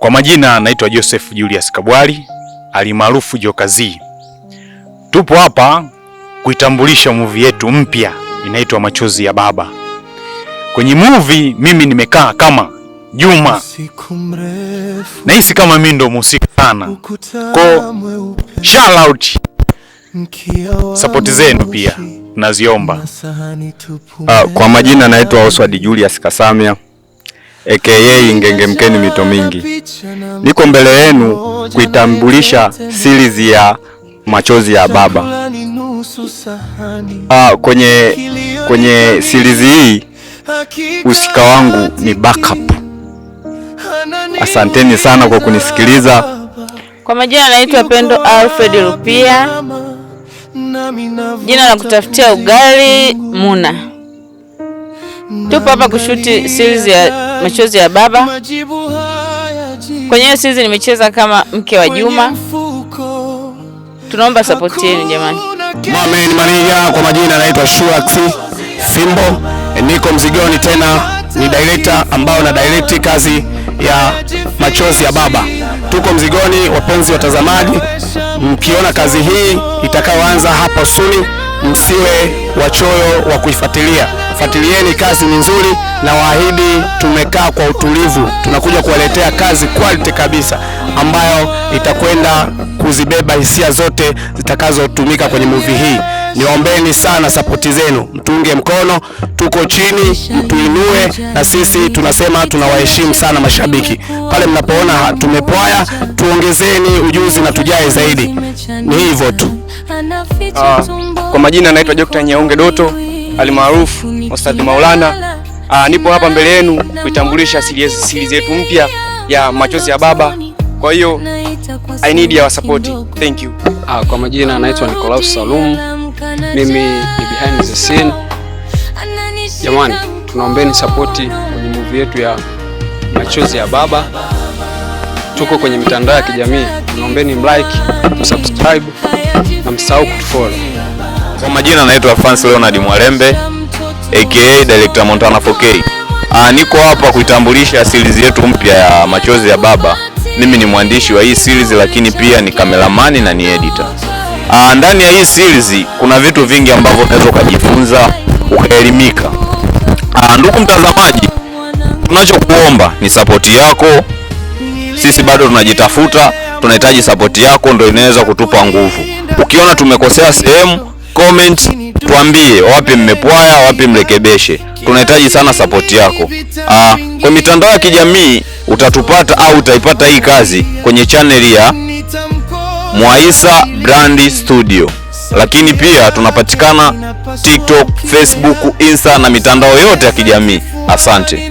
Kwa majina naitwa Joseph Julius Kabwali alimaarufu Jokazi. Tupo hapa kuitambulisha movie yetu mpya inaitwa Machozi ya Baba. Kwenye movie mimi nimekaa kama Juma, nahisi kama mimi ndo mhusika sana. Ko shout out, support zenu pia naziomba. Kwa majina naitwa Oswald Julius Kasamia aka Ngenge Mkeni Mito Mingi. Niko mbele yenu kuitambulisha series ya Machozi ya Baba. Kwenye series hii usika wangu ni backup. Asanteni sana kwa kunisikiliza. Kwa majina naitwa Pendo Alfred Rupia, jina la kutafutia ugali Muna. Tupo hapa kushuti series ya Machozi ya Baba. Kwenye hiyo series nimecheza kama mke wa Juma. Tunaomba support yenu jamani. Mame Maniga, kwa majina naitwa Shuax Fimbo, niko mzigoni tena, ni director ambao na direct kazi ya Machozi ya Baba. Tuko mzigoni, wapenzi watazamaji, mkiona kazi hii itakayoanza hapa soon, msiwe wachoyo wa kuifuatilia. Fuatilieni, kazi ni nzuri, na waahidi tumekaa kwa utulivu, tunakuja kuwaletea kazi quality kabisa ambayo itakwenda kuzibeba hisia zote zitakazotumika kwenye movie hii. Niwaombeni sana sapoti zenu, mtuunge mkono, tuko chini, mtuinue, na sisi tunasema tunawaheshimu sana mashabiki. Pale mnapoona tumepwaya, tuongezeni ujuzi na tujae zaidi. Ni hivyo tu. Kwa majina naitwa Dr. Nyaunge Doto alimaarufu Ustadh Maulana. Nipo hapa mbele yenu kuitambulisha series yetu mpya ya Machozi ya Baba. Kwa hiyo I need your support. Thank you. Kwa majina naitwa Nicolaus Salum. Mimi ni behind the scene. Jamani, tunaombeni support kwenye movie yetu ya Machozi ya Baba. Tuko kwenye mitandao ya kijamii, tunaombeni mlike, msubscribe na msahau kutufollow. Kwa majina naitwa Francis Leonard Mwalembe aka Director Montana 4K. Niko hapa kuitambulisha series yetu mpya ya Machozi ya Baba. Mimi ni mwandishi wa hii series, lakini pia ni kameramani na ni editor. Ndani ya hii series kuna vitu vingi ambavyo unaweza ukajifunza ukaelimika. Ndugu mtazamaji, tunachokuomba ni support yako. Sisi bado tunajitafuta, tunahitaji support yako, ndio inaweza kutupa nguvu. Ukiona tumekosea sehemu, comment tuambie wapi mmepwaya, wapi mrekebeshe. Tunahitaji sana support yako. Kwa mitandao ya kijamii utatupata au utaipata hii kazi kwenye channel ya Mwaisa Brand Studio, lakini pia tunapatikana TikTok, Facebook, Insta na mitandao yote ya kijamii. Asante.